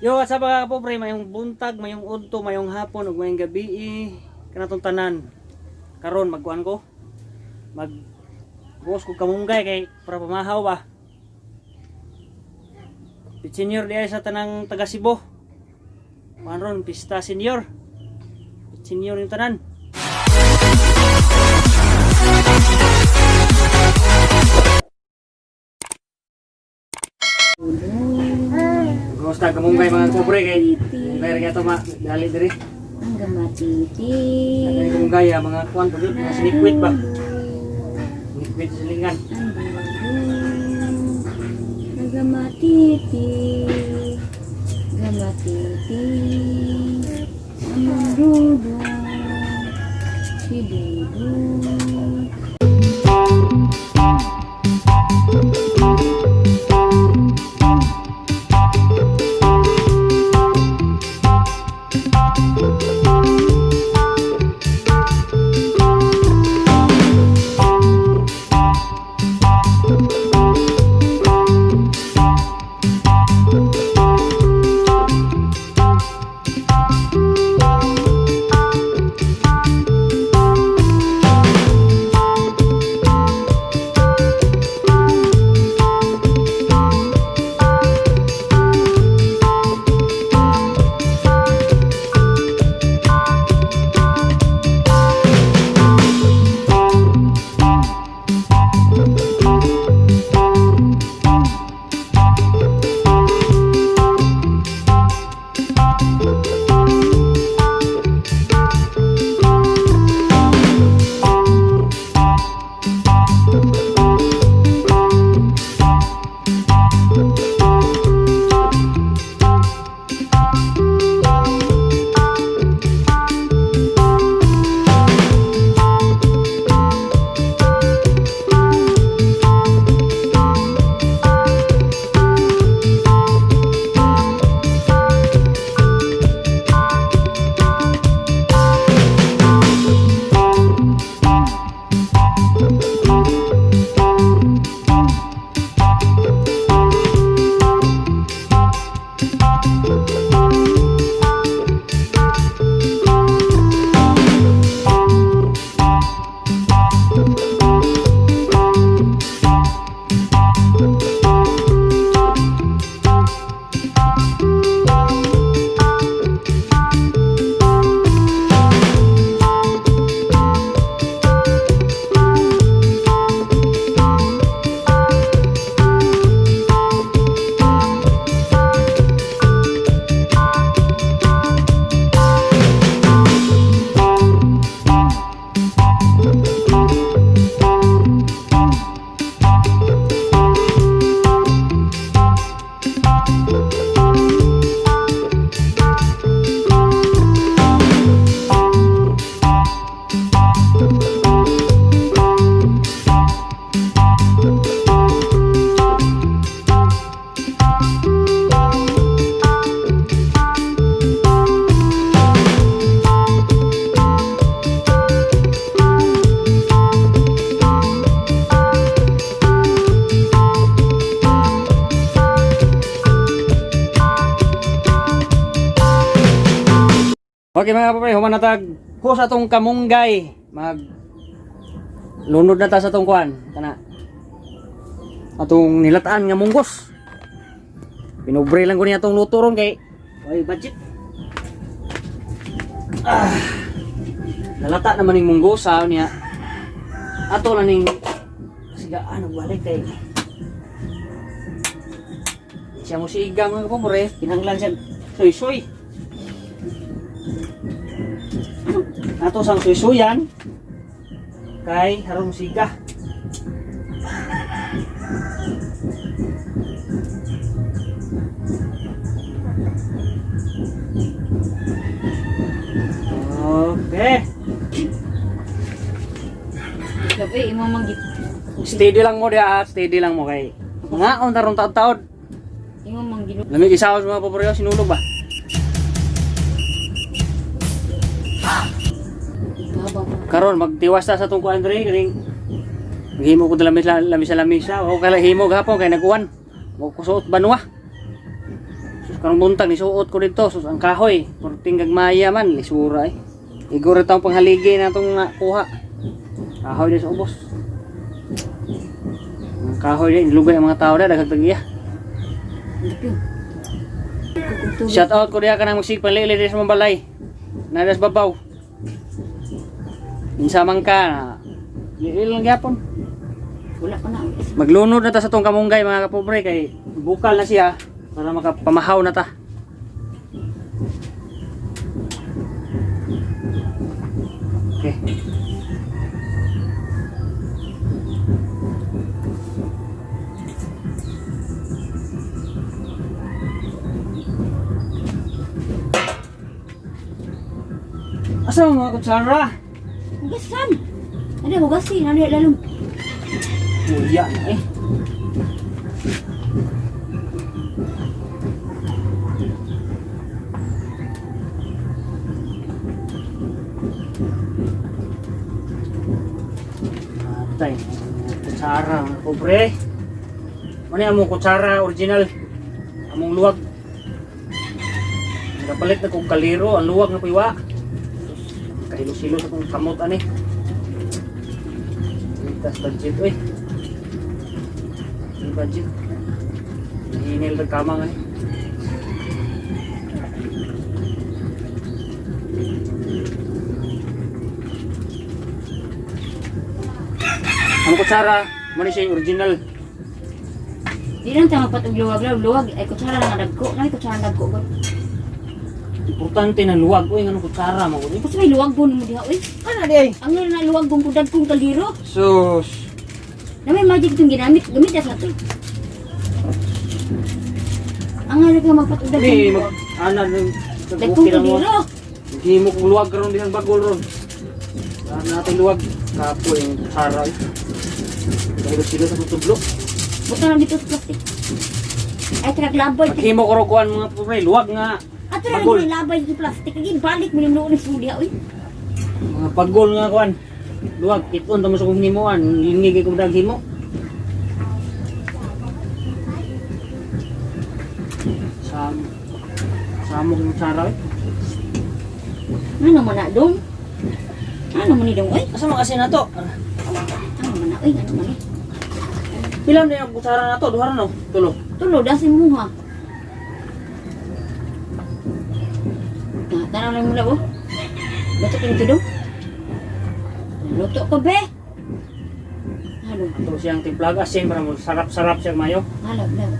Yo, what's up mga kapobre? Mayong buntag, mayong udto, mayong hapon, ug mayong gabi. Kanatong tanan. Karon magkuan ko. Mag buos ko kamunggay kay para pamahaw ba. Senior di ay sa tanang taga Cebu. Kuan ron, pista senior. Senior yung tanan. Kumusta kamunggay mga kapobre kay munggay ra gyud ma dali diri. Ang gamatiti. Dali kamunggay ah, mga kuan pa gyud, mga sinikwit ba. Sinikwit sa silingan. Ang gamatiti. Gamatiti. Ang dudo. Si Dudo. Okay mga kapapay, humanatag ko sa atong kamunggay. Mag lunod na ta sa atong kuan. Kana. Atong nilataan nga munggos. Pinubre lang ko niya atong luto ron kay ay budget. Ah. Nalata naman ning munggos sa niya. Ato na ning siga ano balik kay siya mo siga mga kapapre, kinahanglan siya suy-suy. Ato sang suysuyan kay harong siga. Okay. Gabi, imo manggit. Steady lang mo diha, steady lang mo kay mga on tarong taod-taod. Imo manggino. Lamig isaw sa mga paboryo sinulog ba? Baba pa. Karon magtiwas ta sa tong kuan dre kaning maghimo ko lamisa lamisa lamisa o kala himo gahapon kay naguan. Mo kusuot banwa. Sus Karong buntag nisuot ko dito sus ang kahoy. Purting gagmaya man lisura eh. Igor taong panghaligi na itong nakuha. Kahoy din sa ubos. Ang kahoy din, lugay ang mga tao na, daghang tagiya. Ang dapyo. Shout out ko diha kanang magsig panlili din sa mabalay. Nadas babaw. Insa man ka na. Lili lang gyapon. Wala pa na. Maglunod na ta sa tong kamunggay, mga kapobre, kay bukal na siya para makapamahaw na ta. Okay. Asa ang mga kutsara? Hugasan. Ano, hugasin. Ano, lalong. Uya na eh. Matay, kutsara, mga pobre. Ano yung among kutsara original? Among luwag. Nakapalit na kong kaliro, ang luwag na puywa. Kahilo-silo sa kong kamot ani. Tas budget, uy. Yung budget. Nahinil na kama nga eh. Ang kutsara, muna siya yung original. Di lang tayo magpatog luwag, luwag, luwag. Ay, kutsara lang ang dagko. Nay, kutsara ang dagko. Ba? Importante na luwag. Uy, anong kutsara mo? Uy, Kasi may luwag mo mo diha, uy. ano di ay? Ang na luwag kong kudad kong kaliro. Sus. Na may magic itong ginamit. Gamit na sa to. Ang nga ka magpatog Hindi, dagkong mag... Ana, dagkong kaliro. Hindi mo kung luwag karon din ang bagol ron. Saan natin luwag? Kapo yung kutsara. Eh. Dahil sila sa tutublo. Buta na dito sa plastic. Ay, tara, labay. Paghimo ko kuan mga pobre, luwag nga. Ato na Bagol. lang labay dito plastic. Lagi balik mo yung noon sa diha, uy. Mga pagol nga kuan. Luwag iton tamo sa kong hinimuan, lingig ko dag himo. Sam samok ng kutsara eh. Ano man na dong? Ano man ni dong, uy? Asa man kasi na to? Ano man na, uy? Ano man ni? Pila man ang kutsara na to? Duha ra no? Tulo. Tulo, dasin mo ha. Ah, tanaw lang muna, oh. Luto ka nito dong? Luto ko, be. Halo, Ato siyang timplag asin para mo sarap-sarap siya mayo. halo, halo.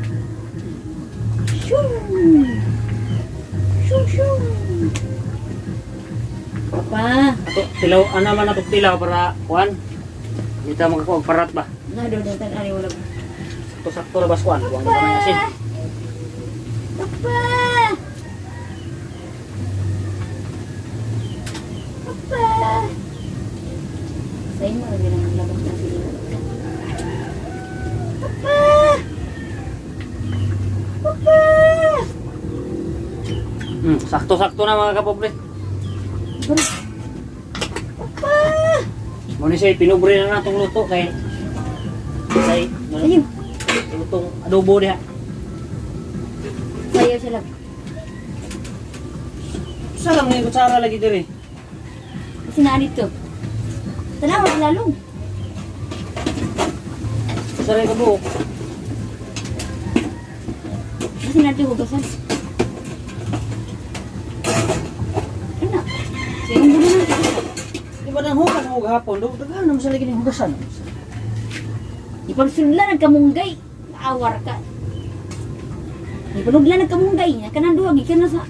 Shoo! Shoo, shoo! Papa, Ato tilaw ana man ato tilaw para kuan. Hindi ta makakuha og parat ba. na doon ang tan-ari wala. Sakto sakto ra bas kuan, kuan pa man asin. Papa! Papa! Sa'yo mo, lagi nang labas na sila. Papa! Papa! Sakto-sakto na mga kapobre. Papa! Mo ni siya pinubre na natong luto kay kay Sa'yo. lutong adobo diha. Sa'yo siya lang. Sa lang ni kutsara lagi diri. Kasi naa dito. Tanawa, lalong. Sa rin ka buok. Kasi natin hugasan. Ano? Sa'yo ang gulo na. Di ba nang hugas ako gahapon? Do daghan naman sa lagi ning hugasan. Ipansunla nagkamunggay. Awar ka. Ipanugla nagkamunggay. Kanang duwag ikan na sa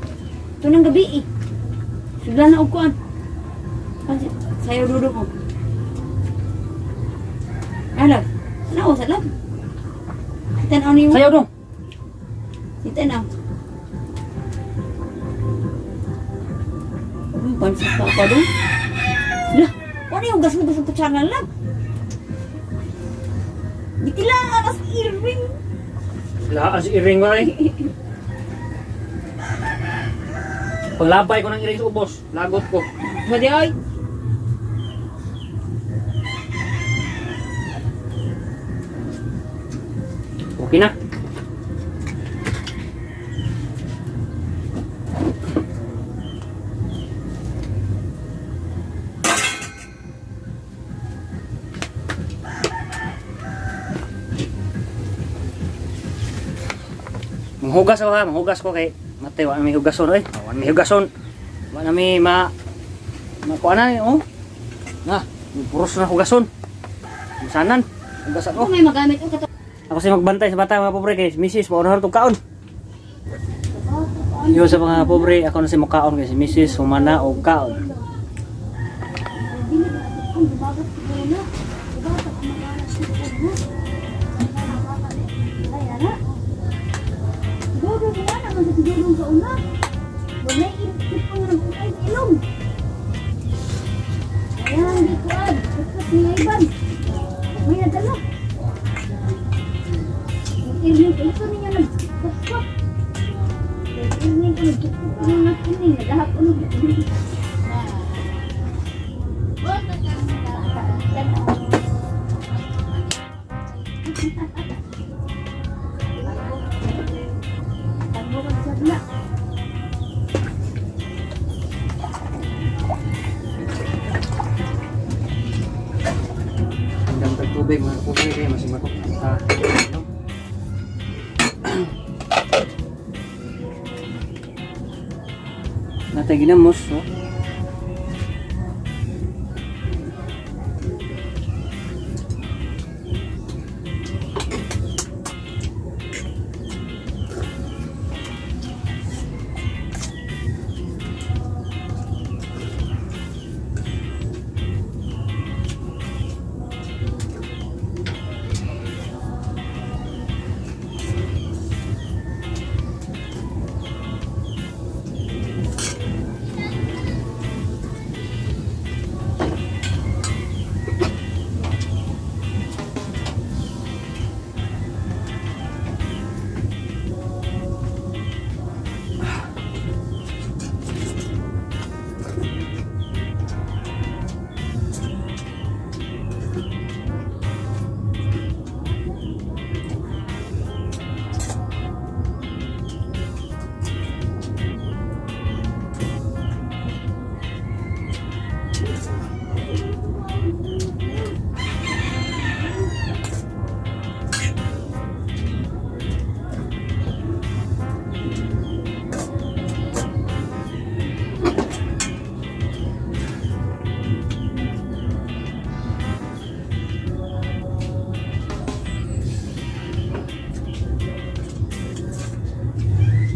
tunang gabi eh. Sudla na og kuan. Sayo dudo ko. Alam. Ano sa lab? Tan-aw niyo. Sayaw dong. Tan-aw. Uy, pansit pa pa dong. Lah, ano yung gas mo gas kutsara lang? Bitila alas iring. Laas iring ba eh. Paglabay ko ng iring sa ubos, lagot ko. Pwede ay. Okay na. Manghugas ako ha, manghugas ko kay matay wa na may hugason oy. Wa na may hugason. Wa na may ma makuha na eh, oh. Na, puros na hugason. Sanan, hugas ako. Ako may magamit ang kato. Ako si magbantay sa bata mga pobre kay misis mo na tong kaon. Yo sa mga pobre, ako na si mukaon kay si misis humana og kaon. May nadala. Ito ninyo nagkusot. Ini ko nagkusot ng kini, nagahap ko Hanggang tag tubig mga pobre kay mas mako sa ano. Natay ginamos, oh.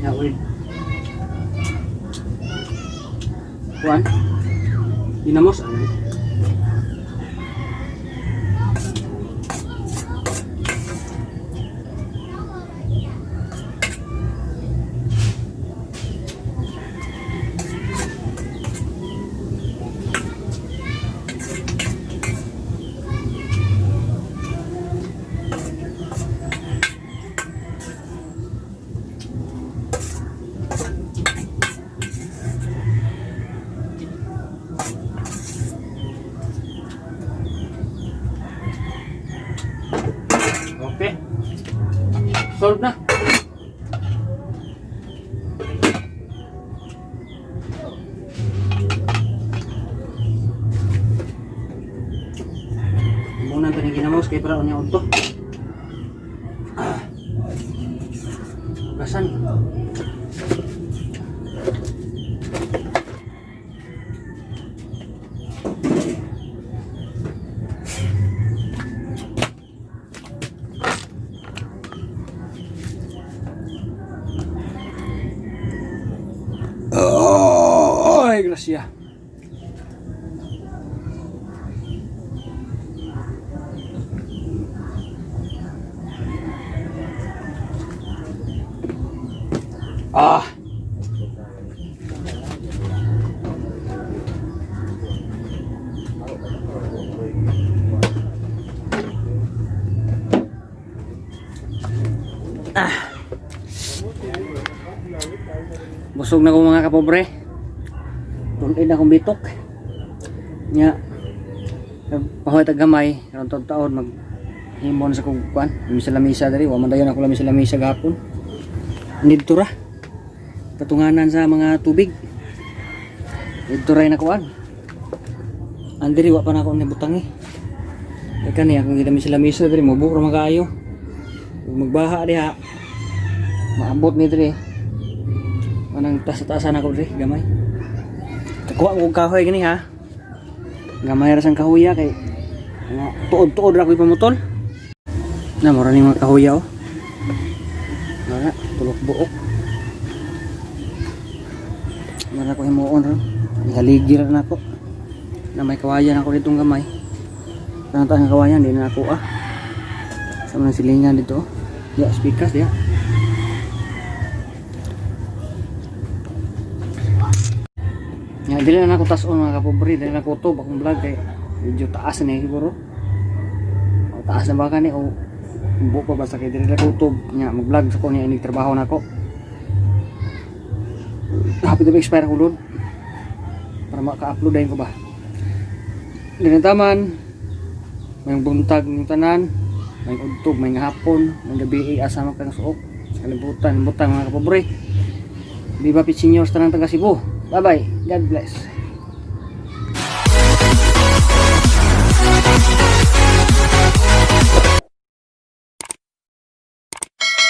Ya, ulit. Kuan. Ginamos ano? Okay. Solve na. Muna ito ni ginamos kay para unya udto. Ah. Hugasan. Oh, ay, gracia. Ah. Ah. Busog na ko mga kapobre. Tulid akong bitok. Nya. Pahoy tag gamay karon taon taon mag himon sa kog kuan. Lamisa lamisa diri wa man dayon ako lamisa lamisa gapon. Didto ra. Patunganan sa mga tubig. Didto ra na kuan. Andiri wa pa na ako nibutangi. Kay kani akong gilamisa lamisa diri mobuo ra man kaayo. Ug magbaha diha. Maabot ni diri. Anang taas-taasan ako diri, gamay. Kuha mo kog kahoy gani ha. Gamay ra sang kahoya kay nga tuod-tuod ra ko ipamutol. Na mura ni mga kahoya oh. Mara, tulok buok. Mara ko himuon ron. Ihaligi ra nako. Na may kawayan ako ditong gamay. Tanang taas nga kawayan di na ako ah. Sa mga silingan dito. Oh. Ya, speakers ya. Ya, dili na nako tas-on, mga kapobre, dili na ko kutob akong vlog kay medyo taas na eh, siguro. O, taas na ba kani o buo pa basta kay dili na kutob nya mag-vlog sa ko niya inig trabaho nako. Happy to be expire ako load para maka-upload dayon ko ba. Dili taman may buntag ng tanan, may udtog, may hapon, may gabi, asa man kang suok sa kalibutan, butang, mga kapobre. Viva Pit Seniors, tanang taga Cebu. Bye bye. God bless.